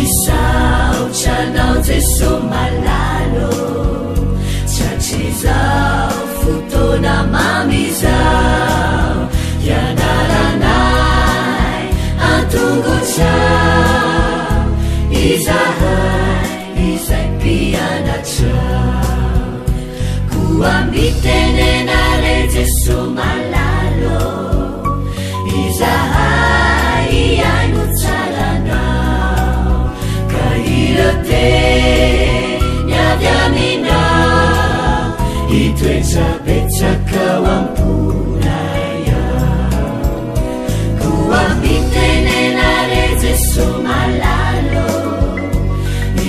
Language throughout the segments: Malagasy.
Misaotra anao Jeso malala ô, tsy hatrizao fotoana mamy izao, hianaranay an-tongotrao, izahay izay mpianatrao. Koa mitenena re Jeso malala ô, izahay hihaino tsara anao, ka ireo teny avy aminao hitoetra betsaka ao am-ponay ao. Koa mitenena re Jeso malala ô,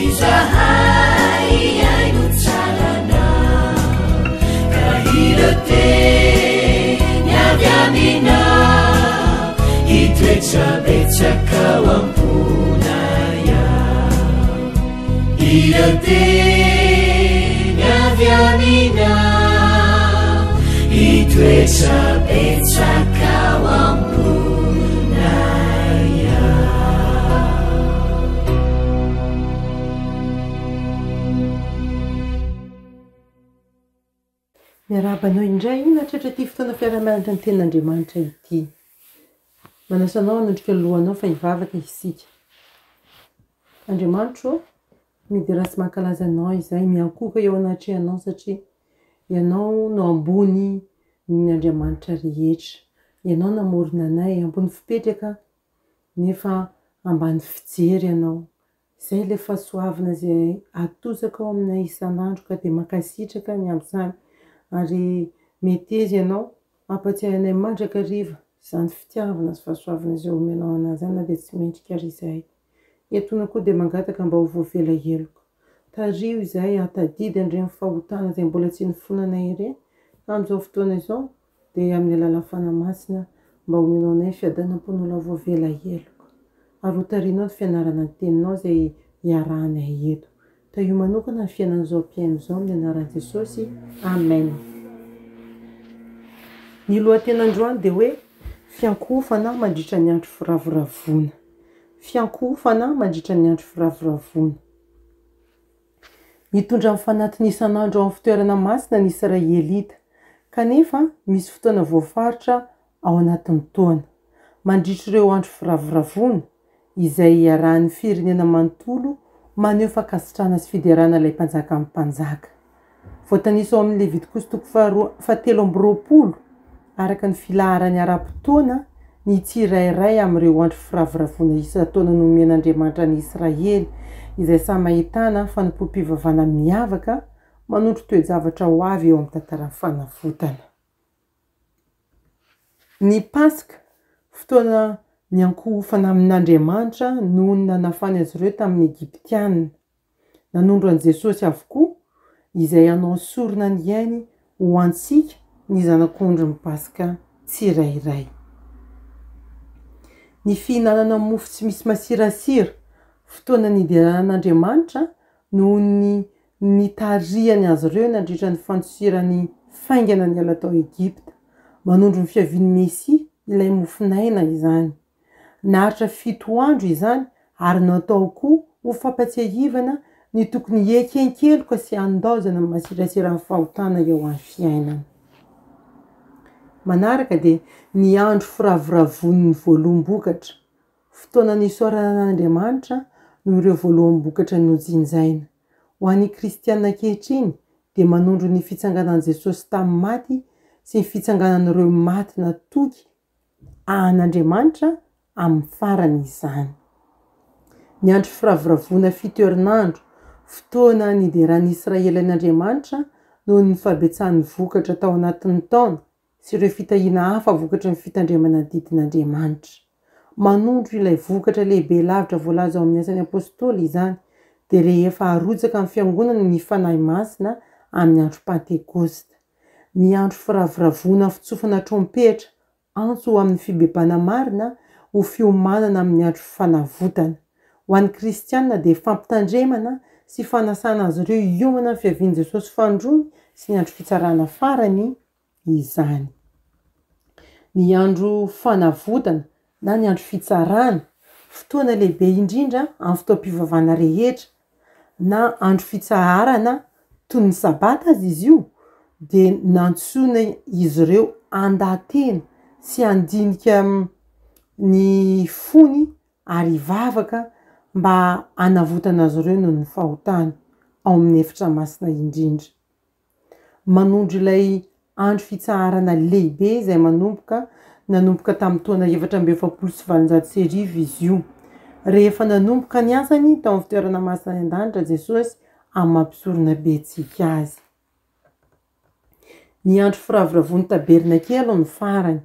izahay hihaino tsara anao, ka ireo teny avy aminao hitoetra betsaka ao am-ponay ao. Ireo teny avy aminao hitoetra betsaka ao am-ponay ao. Miarahaba anao indray nahatratra ity fotoana fiaraha-mianatra ny tenin'Andriamanitra ity. Manasa anao hanondrika ny lohanao fa hivavaka isika. Andriamanitro ô, midera sy mankalaza Anao izahay, miankohoka eo anatrehanao satria Ianao no ambony ny Andriamanitra rehetra. Ianao namorona anay, ambony fipetraka nefa ambany fijery Ianao. Izay ilay fahasoavana izay atosaka ao aminay isan'andro ka dia mankasitraka ny amin'izany ary meteza ianao hampatsiahy anay mandrakariva izany fitiavana sy fahasoavana izay omenao anay izany na dia tsy mendrika ary izahay. Etoana koa dia mangataka mba ho voavela heloka. Tariho izahay hahatadidy an'ireny fahotana izay mbola tsy nifonanay ireny ka amin'izao fotoana izao dia amin'ny alalan'ny Fanahy Masina mba homenao anay ny fiadanam-ponao voavela heloka, ary hotarihinao ny fianarana ny Teninao izay iarahanay eto. Tahio manokana ny fiainan'izao mpihaino izao amin'ny anaran'i Jesosy. Amen. Ny lohateny androany dia hoe fiankohofana mandritra ny andro firavoravoana. Fiankohofana mandritra ny andro firavoravoana. Nitondra ny fanatiny isan'andro ao amin'ny fitoerana masina ny Israelita, kanefa misy fotoana voafaritra ao anatin'ny taona, mandritra ireo andro firavoravoana, izay iarahan'ny firenena manontolo maneho fankasitrahana sy fiderana ilay Mpanjakan'ny mpanjaka. Voatanisa ao amin'ny Levitikosy toko faharoa fahatelo amby 20, araka ny filaharany ara-potoana, ny tsirairay amin'ireo andro firavoravoana isan-taona nomen'Andriamanitra an'i Israely, izay samy ahitana fanompoam-pivavahana miavaka manondro toe-javatra ho avy eo amin'ny tantaran'ny fanavotana. Ny Paska, fotoana niankohofana amin'Andriamanitra noho ny nanafany azy ireo tamin'ny Egyptiana. Nanondro an'i Jesosy avokoa, izay hanao sorona ny ainy ho antsika ny zanak'ondrin'ny Paska tsirairay. Ny fihinanana mofo tsy misy masirasira, fotoana niderana an'Andriamanitra noho ny nitarihany azy ireo nandritra ny fandosirany faingana niala tao Egypta. Manondro ny fiavian'ny Mesia, ilay mofon'aina, izany. Naharitra fito andro izany ary natao koa ho fampatsiahivana ny tokony hieken-keloka sy handaozana ny masirasiran'ny fahotana eo amin'ny fiainana. Manaraka dia ny andro firavoravoan'ny voaloham-bokatra, fotoana nisaorana an'Andriamanitra noho ireo voaloham-bokatra nojinjaina. Ho an'ny kristiana ankehitriny dia manondro ny fitsanganan'i Jesosy tamin'ny maty sy ny fitsanganan'ireo maty natoky an'Andriamanitra amin'ny farany izany. Ny andro firavoravoana fito herinandro, fotoana nideran'ny Israely an'Andriamanitra noho ny fahabetsahan'ny vokatra tao anatin'ny taona sy ireo fitahiana hafa vokatry ny fitandremana ny didin'Andriamanitra. Manondro ilay vokatra lehibe lavitra voalaza ao amin'ny Asan'ny Apostoly izany, dia rehefa arotsaka amin'ny fiangonana ny Fanahy Masina amin'ny andro Pantekosta. Ny andro firavoravoana fitsofana trompetra, antso ho amin'ny fibebana marina ho fiomanana amin'ny andro fanavotana. Ho an'ny kristiana dia fampitandremana sy fanasana azy ireo hiomana amin'ny fiavian'i Jesosy fanindroany sy ny andro fitsarana farany izany. Ny andro fanavotana na ny andro fitsarana, Fotoana lehibe indrindra amin'ny fotoam-pivavahana rehetra na andro fitsaharana toy ny Sabata aza izy io, dia nantsoina izy ireo handaha-tena sy handinika ny fony ary hivavaka mba hanavotana azy ireo noho ny fahotany, ao amin'ny efitra masina indrindra. Manondro ilay andro fitsaharana lehibe izay manomboka nanomboka tamin'ny taona 1844 izy io, rehefa nanomboka ny asany tao amin'ny fitoerana masina any an-danitra Jesosy amin'ny maha mpisoronabe antsika azy. Ny andro firavoravoan'ny tabernakely no farany.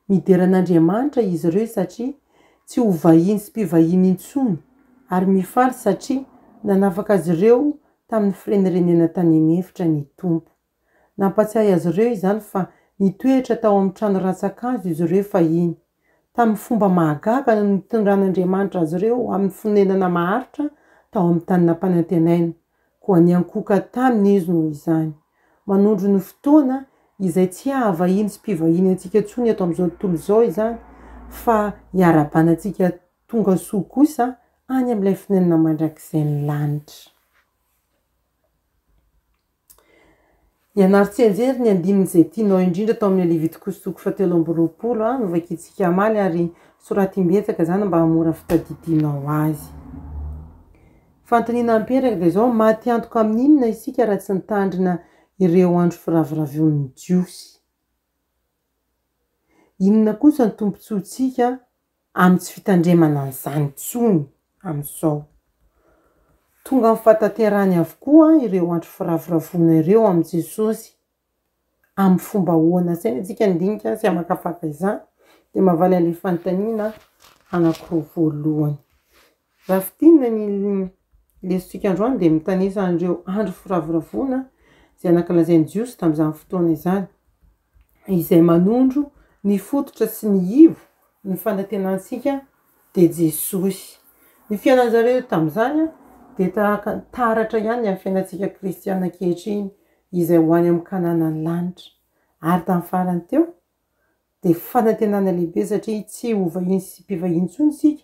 Midera an'Andriamanitra izy ireo satria tsy ho vahiny sy mpivahiny intsony ary mifaly satria nanafaka azy ireo tamin'ny firenirenena tany an'efitra ny Tompo. Nampatsiahy azy ireo izany fa nitoetra tao amin'ny trano rantsankazo izy ireo fahiny. Tamin'ny fomba mahagaga no nitondran'Andriamanitra azy ireo ho amin'ny fonenana maharitra tao amin'ny tany nampanantenaina. Koa niankohoka taminy izy noho izany. Manondro ny fotoana izay tsy haha-vahiny sy mpivahiny antsika intsony eto amin'izao tontolo izao izany, fa hiarahabana antsika tonga soa kosa any amin'ilay fonenana mandrakizain'ny lanitra. Ianaro tsianjery ny andininy izay tianao indrindra tao amin'ny Levitikosy toko fahatelo amby 20, novakintsika omaly ary soraty imbetsaka izany mba hahamora fitadidianao azy. Fanontaniana mipetraka dia izao, maty antoka amin'inona isika raha tsy nitandrina ireo andro firavoravoan'ny Jiosy? Inona kosa ny tombontsoantsika amin'ny tsy fitandremana an'izany intsony amin'izao. Tonga amin'ny fahatanterahany avokoa ireo andro firavoravoana ireo amin'i Jesosy. Amin'ny fomba ahoana? Asaina isika handinika sy hamakafaka izany dia mahavaly an'ilay fanontaniana anankiroa voalohany. Raha fintinina ny lesontsika androany dia mitanisa an'ireo andro firavoravoana izay nankalazain'ny Jiosy tamin'izany fotoana izany, izay manondro ny fototra sy ny ivo ny fanantenantsika dia Jesosy. Ny fiainan'zareo tamin'izany dia tahaka taratra ihany ny amin'ny fiainantsika kristiana ankehitriny izay ho any amin'ny Kananan'ny lanitra. Ary tamin'ny farany teo dia fanantenana lehibe satria tsy ho vahiny sy mpivahiny intsony isika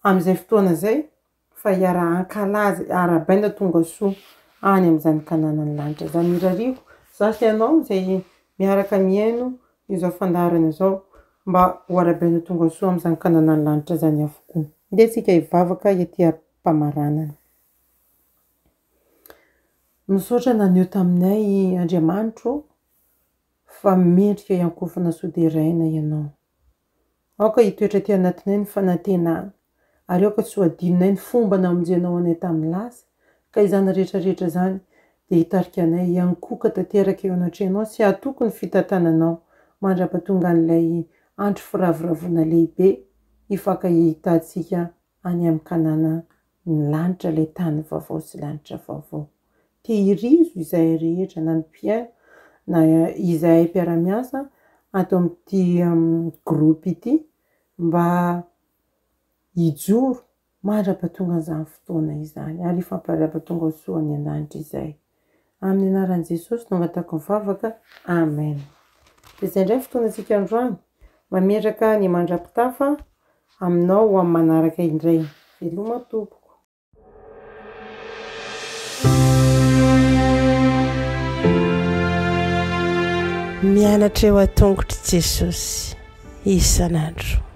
amin'izay fotoana izay fa hiara-hankalaza, hiara-habaina tonga soa any amin'izany Kananan'ny lanitra izany. Irariako za sy ianao izay miaraka mihaino izao fandaharana izao mba ho arahabaina tonga soa amin'izany Kananan'ny lanitra izany avokoa. Ndeha isika hivavaka ety am-pamaranana. Misaotra naneho taminay Andriamanitro ô, fa mendrika hiankofana sy hoderaina Ianao. Aoka hitoetra aty anatinay ny fanantenana, ary aoka tsy ho adinonay ny fomba namonjenao anay tamin'ny lasa, ka izany rehetra rehetra izany dia hitarika anay hiankohoka tanteraka eo anatrehanao sy hahatoky ny fitantananao mandra-pahatongan'ilay andro firavoravoana lehibe hifankahitantsika any amin'ny Kanana ny lanitra ilay tany vaovao sy lanitra vaovao. Tehirizo izahay rehetra na ny mpihaino na izahay mpiara-miasa ato amin'ity groupe ity mba hijoro mandra-pahatongan'izany fotoana izany ary hifampirahaba soa any an-danitra izahay. Amin'ny anaran'i Jesosy no angatahako ny vavaka. Amen. Dia izay indray ny fotoanantsika androany. Mametraka ny mandra-pitafa aminao ho amin'ny manaraka indray. Veloma tompoko. Mianatra eo an-tongotr'i Jesosy isan'andro.